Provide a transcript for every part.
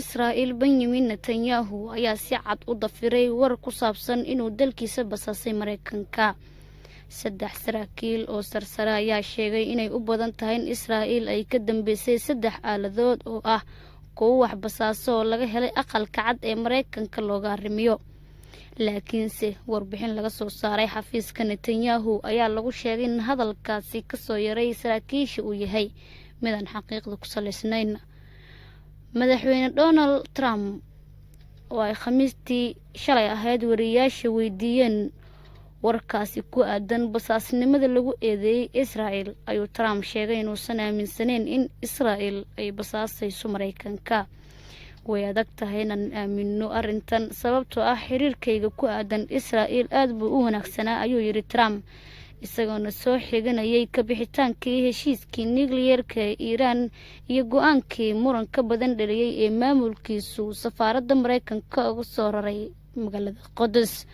Israa'il Benyamin Netanyahu ayaa si cad u dafiray war ku saabsan inuu dalkiisa basaasay Mareykanka. Saddex saraakiil oo sarsare ayaa sheegay inay u badan tahay in Israa'iil ay ka dambeysay saddex aaladood oo ah kuwo wax basaaso oo laga helay Aqalka Cad ee Mareykanka looga arrimiyo. Laakiinse warbixin laga soo saaray xafiiska Netanyahu ayaa lagu sheegay in hadalkaasi kasoo yaray saraakiisha uu yahay midaan xaqiiqda ku salaysnayn. Madaxweyne Donald Trump oo ay Khamiistii shalay ahayd wariyaasha weydiiyeen warkaasi ku aadan basaasnimada lagu eedeeyey Israel, ayuu Trump sheegay inuusan aaminsaneyn in Israel ay basaasayso Mareykanka. "Way adag tahay inaan aamino arrintan, sababtoo ah xiriirkayga ku aadan Israel aada buu u wanaagsanaa," ayuu yidhi Trump, isagoona soo xiganayay kabixitaankii heshiiskii nukliyeerka ee Iiraan iyo go-aankii muranka badan dhaliyey ee maamulkiisu safaaradda Mareykanka uga soo raray magaalada Qudus.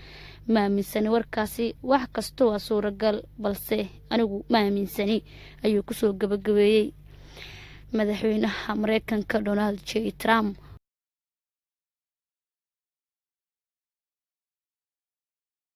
"Ma aaminsani warkaasi. Wax kasta waa suuragal, balse anigu ma aaminsani," ayuu kusoo gabagabeeyey madaxweynaha Mareykanka Donald J Trump.